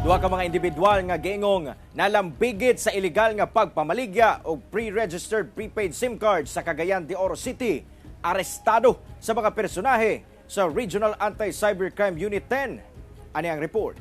Duha ka mga individual nga giingong nalambigit sa ilegal nga pagpamaligya og pre-registered prepaid SIM cards sa Cagayan de Oro City arestado sa mga personahe sa Regional Anti-Cybercrime Unit 10. Ani ang report.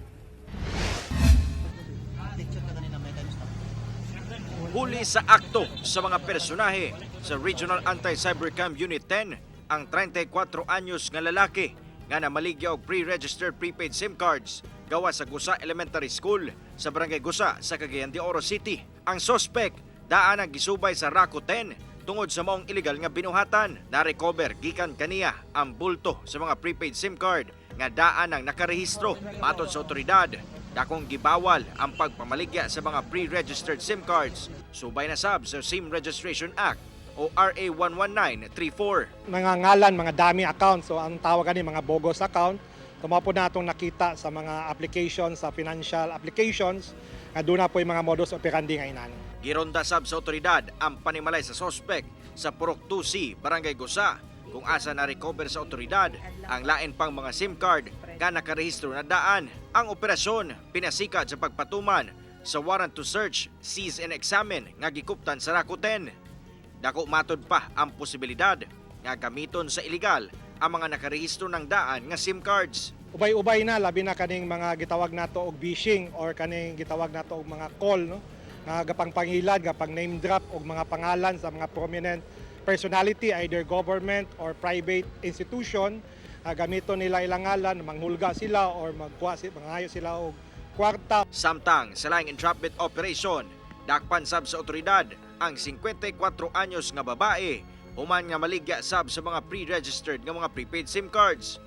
Huli sa akto sa mga personahe sa Regional Anti-Cybercrime Unit 10 ang 34 anyos nga lalaki nga namaligya og pre-registered prepaid SIM cards gawa sa Gusa Elementary School sa Barangay Gusa sa Cagayan de Oro City. Ang suspect daan ang gisubay sa Rakuten tungod sa maong illegal nga binuhatan. Na-recover gikan kaniya ang bulto sa mga prepaid SIM card nga daan ang nakarehistro. Matod sa otoridad, dakong gibawal ang pagpamaligya sa mga pre-registered SIM cards. Subay na sab sa SIM Registration Act o RA 11934. Mga ngalan, mga dummy account. So ang tawag ani mga bogus account. Mao po na atong nakita sa mga applications, sa financial applications, nga doon na po yung mga modus operandi nga inani. Gironda sab sa otoridad ang panimalay sa sospek sa Purok 2C, Barangay Gusa, kung asa na-recover sa otoridad ang lain pang mga SIM card nga nakarehistro na daan. Ang operasyon pinasikat sa pagpatuman sa warrant to search, seize and examine nga gikuptan sa Rakuten. Dako matod pa ang posibilidad nga gamiton sa illegal ang mga nakarehistro ng daan nga SIM cards. Ubay-ubay na, labi na kaning mga gitawag nato og vishing or kaning gitawag nato og mga call, no, nga gapangpangilad, gapang name drop og mga pangalan sa mga prominent personality, either government or private institution. Gamiton nila ilang ngalan, manghulga sila or magkuha si mangayo sila og kwarta. Samtang sa laing entrapment operation, dakpan sab sa otoridad ang 54 anyos nga babae human nga maligya sab sa mga pre-registered nga mga prepaid SIM cards.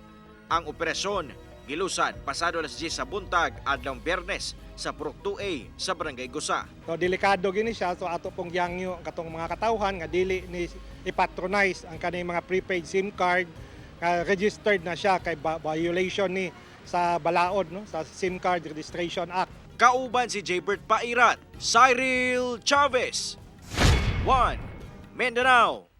Ang operasyon gilusad pasado alas 10 sa buntag adlawng Biyernes sa Purok 2A sa Barangay Gusa. So delikado gini siya, so ato pong gihangyo ang katong mga katawhan nga dili ni i-patronize ang kaning mga prepaid SIM card nga registered na siya kay violation ni sa balaod, no, sa SIM Card Registration Act. Kauban si Jaybert Pairat, Cyril Chavez. 1 Mindanao.